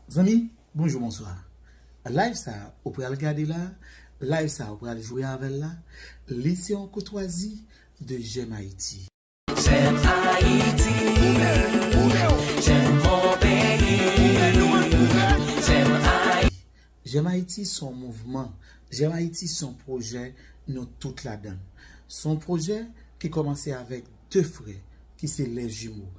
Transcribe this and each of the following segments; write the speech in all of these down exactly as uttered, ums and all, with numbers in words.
Zanmi, bonjou, bonswa. Live sa ou pral gade la, live sa ou pral jwe avè l la, li se yon koutwazi de J'aime Haïti. J'aime Haïti, j'aime mon pays, j'aime Haïti. J'aime Haïti se yon mouvman, J'aime Haïti se yon pwojè nou tout ladan l. Se yon pwojè ki kòmanse avèk de frè ki se Les Jumeaux.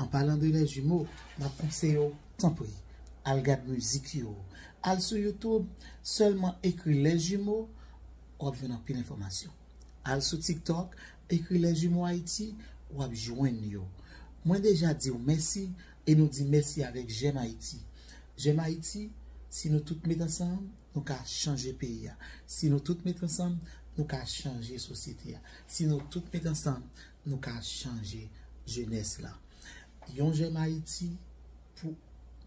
An palan de Les Jumeaux, m ap konseye w, tanpri, al gad mizik yo. Al sou YouTube, sèlman ekri Les Jumeaux, w ap jwenn anpil enfòmasyon. Al sou TikTok, ekri Les Jumeaux Haïti, w ap jwenn yo. Mwen deja di w mèsi e nou di mèsi avèk J'aime Haïti. J'aime Haïti, si nou tout met ansanm, nou ka chanje peyi a. Si nou tout met ansanm, nou ka chanje sosyete a. Si nou tout met ansanm, nou ka chanje jenès la. Yon J'aime Haïti pou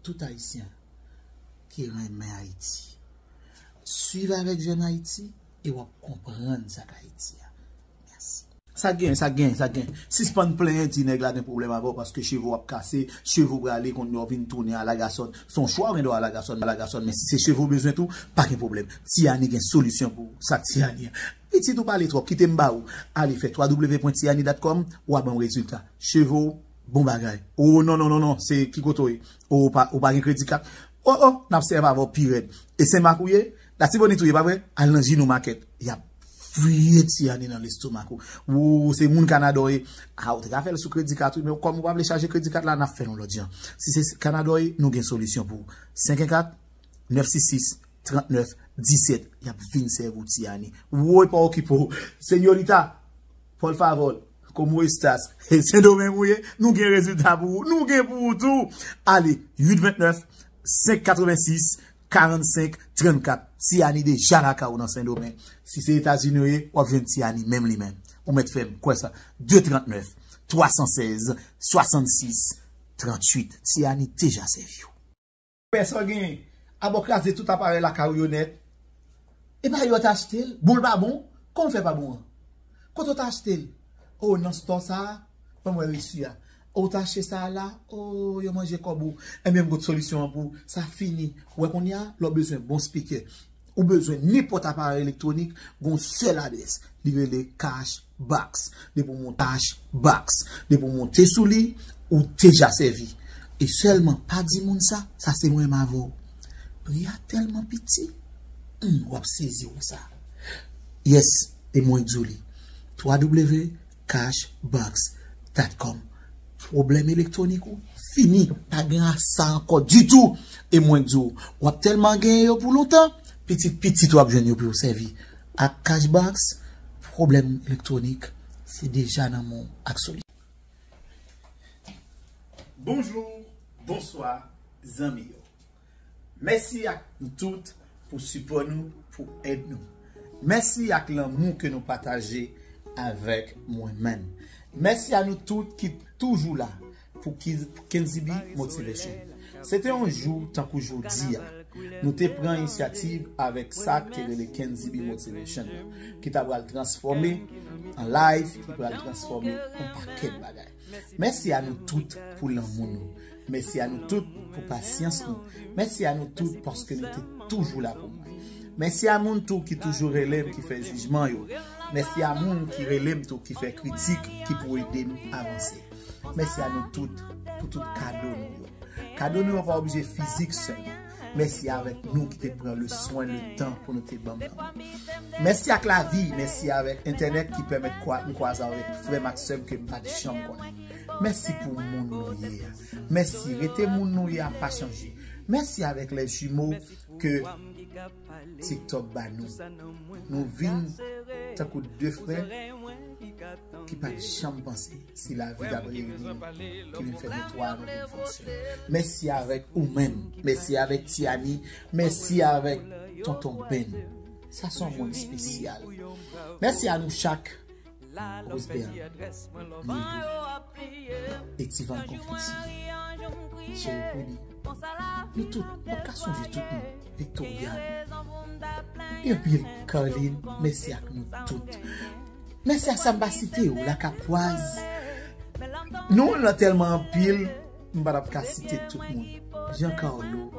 tout Ayisyen ki renmen Ayiti. Swiv avèk J'aime Haïti e w ap konprann sa k Ayiti a. Mèsi. Sa gen, sa gen, sa gen. Sispann plenyen di nèg la gen pwoblèm avè w paske cheve w ap kase, cheve w prale, kounye a w vin tounen alagasòn. Se yon chwa w gen dwa alagasòn, alagasòn, men si se cheve w bezwen tou, pa gen pwoblèm. Tiani gen solisyon pou w. Sa Tiani an. Pitit ou pale twòp, kite m ba ou. Ale fè w w w pwen tiani dot com, w a ban m rezilta. Cheve w, bon bagay. O non, non, non, non, se ki kote w ye? O, ou pa, ou pa gen kredi kat? O, o, n ap sèvi avè w pi rèd. E Senmak ou ye? Latibonit ou ye, pa vre? Al nan Jinou Makèt. Y ap fouye Tiani nan lestomak ou. Ou se moun Kanada w ye. A, ou te ka fè l sou kredi kat, wi, men kòm ou pa vle chaje kredi kat la, n ap fè l yon lòt jan. Si se Kanada w ye, nou gen solisyon pou ou. Senk en kat, nèf sis sis, trant nèf, disèt, y ap vin sèvi w Tiani. Woy, pa okipe w. Señorita, por favor, como estás? Sendomeng ou ye, nou gen rezilta pou ou. Nou gen pou ou tou. Ale, uit vennèf, senk katrevensis, karannsenk trannkat. Tiani deja lakay ou nan Sendomeng. Si se Etazini ou ye, w ap jwenn Tiani menm li menm. Ou mèt fè m kwè sa. De trant nèf, twa san sèz, swasannsis, tranntuit. Tiani deja sèvi w. Pè sa w genyen. Abò kraze tout aparèy lakay ou yo nèt. E pa yo t achte l? Bon, l pa bon? Kòman w fè pa bon an? Kote w t achte l? O, nan stò sa a, ban m wè resi a. O, w t achte sa a la? O, yo manje kòb ou. Ebyen, m got solisyon an pou ou. Sa fini. Ou wè kounye a, lè w bezwen bon spikè, ou bezwen nenpòt aparèy elektwonik, gon sèl adrès. Li rele Cash Box. Depi w monte Cash Box, depi w monte sou li, ou deja sèvi. E sèlman, pa di moun sa, sa se mwen menm avè w. Pri a tèlman piti, hmm, w ap sezi wè sa. Yes, e mwen k di w li. W w w cash box dot com. Pwoblèm elektwonik ou fini. Pa gen sa ankò ditou. E mwen di w, w ap tèlman genyen yo pou lontan, pitit pitit w ap jwenn yo pou yo sèvi. Ak Cashbox, pwoblèm elektwonik, se deja nan men w ak solisyon. Bonjou, bonswa, zanmi yo. Mèsi ak nou tout pou sipò nou, pou èd nou. Mèsi ak lanmou ke nou pataje avèk mwen menm. Mèsi a nou tout ki toujou la pou Ki-, Kenzibi Motivation. Se te yon jou tankou jodi a. Nou te pran inisyativ avèk sa k te rele Kenzibi Motivation, ki ta pral transfòme an live, ki pral transfòme an pakèt bagay. Mèsi a nou tout pou lanmou nou. Mèsi a nou tout pou pasyans nou. Mèsi a nou tout paske nou te toujou la pou mwen. Mèsi a moun tou ki toujou rele m, ki fè jijman yo. Mèsi a moun ki rele m tou, ki fè kritik, ki pou ede m avanse. Mèsi a nou tout pou tout kado nou yo. Kado nou yo pa oblije fizik sèlman. Mèsi avèk nou ki te pran le swen, le tan pou nou te ban m nan. Mèsi ak lavi, mèsi avèk entènèt ki pèmèt kwa-, m kwaze avèk frè m ak sè m ke m pa t janm konnen. Mèsi pou moun nou ye a. Mèsi, rete moun nou ye a, pa chanje. Mèsi avèk les jumeaux ke TikTok ba nou. Nou vin tankou de frè ki pa t janm panse si lavi t ap reyini nou, ki vin fè nou twa nou vin fonksyone. Mèsi avèk ou menm. Mèsi avèk Tiani. Mèsi avèk Tonton Ben. Sa se yon moun espesyal. Mèsi a nou chak. Rose Belle, Nilou, Etivan Konfeti, Cheri Pwini. Nou tout, nou ka sonje tout nou. Victoria. Anpil, Carline, mèsi ak nou tout. Mèsi ak sa m pa site yo, Lakapwaz. Nou nan tèlman anpil, m pa t ap ka site tout moun. Jean Carlo,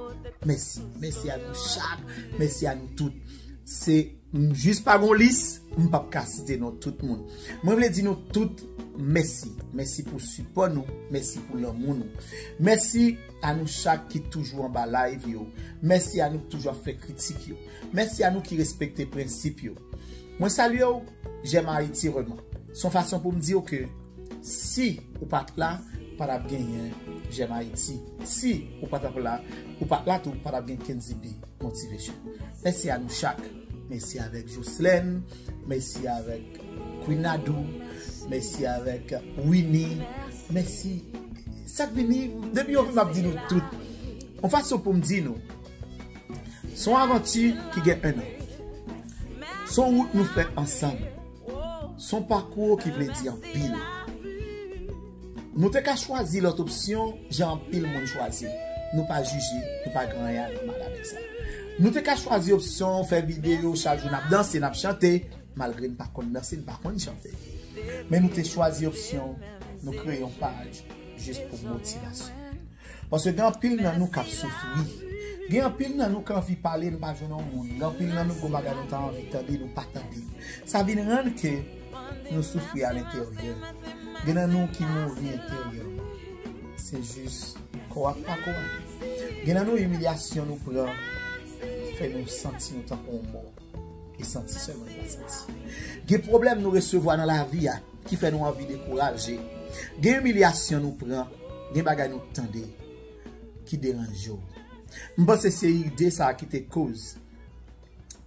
mèsi. Mèsi a nou chak. Mèsi a nou tout. Se, m jis pa gon lis, m p ap ka site non tout moun. Mwen vle di nou tout mèsi. Mèsi pou sipò nou. Mèsi pou lanmou nou. Mèsi a nou chak ki toujou anba live yo. Mèsi a nou ki toujou ap fè kritik yo. Mèsi a nou ki respekte prensip yo. Mwen salye w, J'aime Haïti Rema. Se yon fason pou m di w ke si ou pa t la, pa t ap genyen J'aime Haïti. Si ou pa t ap la, ou pa t la tou, pa t ap gen Kenzibi Motivation. Mèsi a nou chak. Mèsi avèk Jocelyn. Mèsi avèk Queen Nadou. Mèsi avèk Winnie. Mèsi. Sa k vini, depi yon fi m ap di nou tout. Yon fason pou m di nou. Se yon avanti ki gen en an. Se yon wout nou fè ansanm. Se yon pakou ki vle di anpil. Nou te ka chwazi lòt opsyon, jan anpil moun chwazi. Nou pa jije, nou pa gen anyen a mal avèk sa. Nou te ka chwazi opsyon, fè videyo, chak jou n ap danse, n ap chante, malgre n pa konn danse, n pa konn chante. Men nou te chwazi opsyon, nou kreye yon paj jis pou motivasyon. Paske gen anpil nan nou k ap soufri. Gen anpil nan nou k anvi pale, nou pa jwenn yon moun. Gen anpil nan nou gon bagay nou ta anvi tande, nou pa tande. Sa vin rann ke nou soufri alenteryè. Gen nan nou ki mouri enteryèman. Se jis kò a pa kò a. Gen nan nou imilyasyon nou pran fè nou santi nou tankou yon mò. E santi sèlman nou pa santi. Gen pwoblèm nou resevwa nan lavi a ki fè nou anvi dekouraje. Gen imilyasyon nou pran, gen bagay nou tande ki deranje w. M panse se ide sa a ki te koz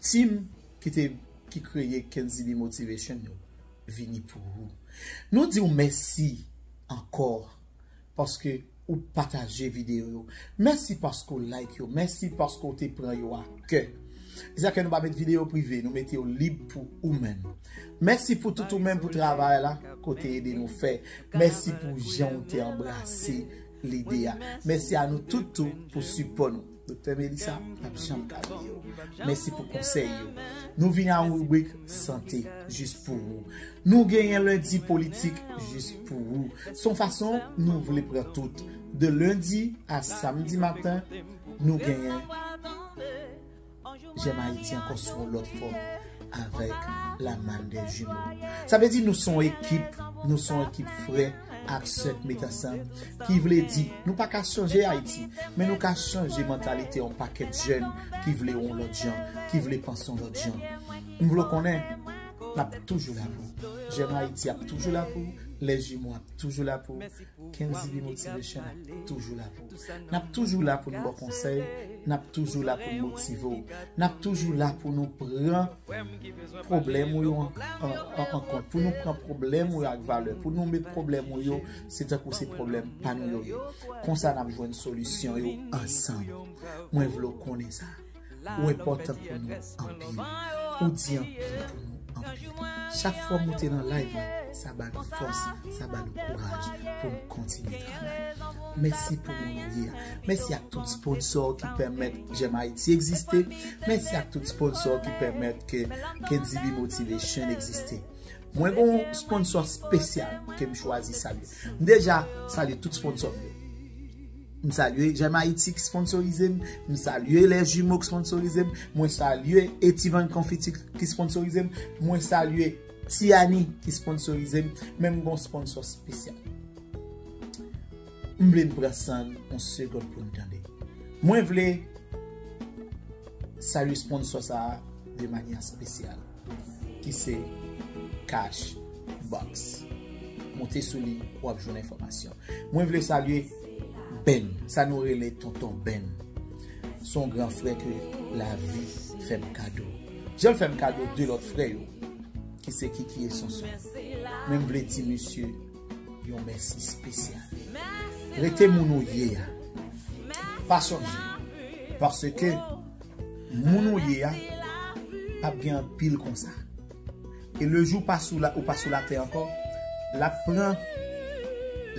team ki te, ki kreye Kenzibi Motivation yo vini pou ou. Nou di w mèsi ankò paske ou pataje videyo yo. Mèsi paske w like yo. Mèsi paske w te pran yo a kè. Se sa ke nou pa met videyo prive, nou mete yo lib pou ou menm. Mèsi pou tout ou menm pou travay la ke w te ede nou fè. Mèsi pou jan w te anbrase lide a. Mèsi a nou tout tou pou sipò nou. Doktè Melissa, m p ap janm ka bliye w. Mèsi pou konsèy yo. Nou vin a yon ribrik sante jis pou ou. Nou genyen lendi politik jis pou ou. Se yon fason nou vle pran tout. De lendi a samdi maten, nou genyen J'aime Haïti ankò sou yon lòt fòm avèk la manne des jumeaux. Sa vle di nou se yon ekip, nou se yon ekip frè ak sè k met ansanm, ki vle di nou pa ka chanje Ayiti, men nou ka chanje mantalite yon pakèt jèn ki vle yon lòt jan, ki vle panse yon lòt jan. M vle w konnen, n ap toujou la pou ou. J'aime Haïti ap toujou la pou ou. Les Jumeaux ap toujou la pou ou. Kenzibi Motivation ap toujou la pou ou. N ap toujou la pou n ba w konsèy. N ap toujou la pou n motive w. N ap toujou la pou nou pran pwoblèm ou yo an, an, an, an kont. Pou nou pran pwoblèm ou yo ak valè. Pou nou met pwoblèm ou yo, se tankou se pwoblèm pa nou yo ye. Konsa n ap jwenn solisyon yo ansanm. Mwen vle w konnen sa. Ou enpòtan pou nou anpil. Ou di anpil pou nou anpil. Chak fwa w moute nan live la, sa ba nou fòs, sa ba nou kouraj pou nou kontinye travay. Mèsi pou moun ou ye a. Mèsi ak tout sponsò ki pèmèt J'aime Haïti egziste. Mèsi ak tout sponsò ki pèmèt ke Kenzibi Motivation egziste. Mwen gon sponsò espesyal ke m chwazi salye. M deja salye tout sponsò m yo. M salye J'aime Haïti ki sponsorize m. M salye Les Jumeaux ki sponsorize m. Mwen salye Etivan Konfiti ki sponsorize m. Mwen salye Tiani ki sponsorize m. Men m gon sponsò espesyal. M vle n pran san n yon segonn pou n tande. Mwen vle salye sponsò sa a de manyè espesyal, ki se Cash Box. Moute sou li, w ap jwenn enfòmasyon. Mwen vle salye Ben, sa nou rele Tonton Ben. Se yon gran frè ke lavi fè m kado. Jan l fè m kado de lòt frè yo, ki se Kiki e Sonson. Men m vle di misye yon mèsi espesyal. Rete moun ou ye a. Pa chanje. Paske moun ou ye a, p ap gen anpil konsa. E le jou pa sou la, ou pa sou latè ankò, l ap pran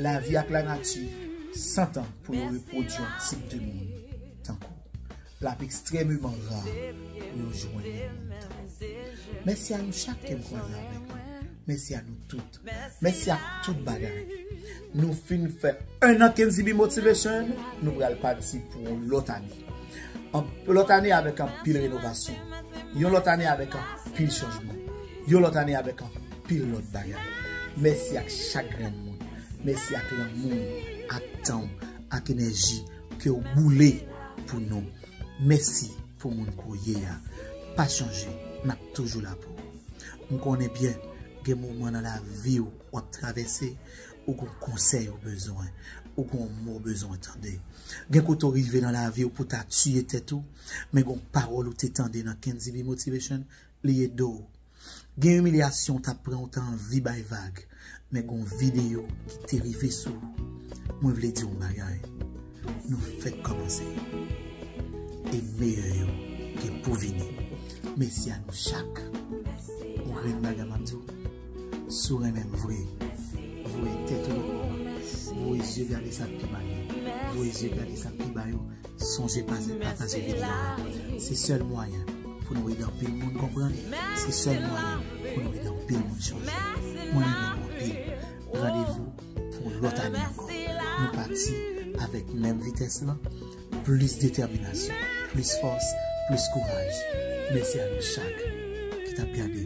lavi ak lanati san tan pou yo repwodui yon tip de moun tankou w. L ap ekstrèmeman ra pou yo jwenn yon moun tankou w. Mèsi a nou chak ke n kwaze avèk nou. Mèsi a nou tout. Mèsi ak tout bagay. Nou fin fè en an Kenzibi Motivation, nou pral pati pou yon lòt ane. Yon lòt ane avèk anpil renovasyon. Yon lòt ane avèk anpil chanjman. Yon lòt ane avèk anpil lòt bagay. Mèsi ak chak grenn moun. Mèsi ak lanmou, ak tan, ak enèji ke w boule pou nou. Mèsi pou moun ke w ye a. Pa chanje, n ap toujou la pou ou. M konnen byen, gen moman nan lavi w w ap travèse, ou gon konsèy ou bezwen, ou gon mo w bezwen tande. Gen kote w rive nan lavi w pou ta tiye tèt ou, men gon pawòl ou te tande nan Kenzibi Motivation, li ede w. Gen imilyasyon w t ap pran, ou ta anvi bay vag, men gon videyo ki te rive sou ou. Mwen vle di w yon bagay. Nou fèk kòmanse. E meyè yo gen pou vini. Mèsi a nou chak. Yon grenn bagay m ap di w. Si w renmen m vre, voye tèt ou lòtbò a. Voye zye gade sa k pi mal yo. Voye zye gade sa k pi ba yo. Sonje pataje videyo a. Se sèl mwayen pou nou ede anpil moun konprann. Se sèl mwayen pou nou ede anpil moun chanje. Mwen renmen nou anpil. Randevou pou yon lòt ane ankò. Nou pati avèk menm vitès lan, plis detèminasyon, plis fòs, plis kouraj. Mèsi a nou chak ki t ap gade.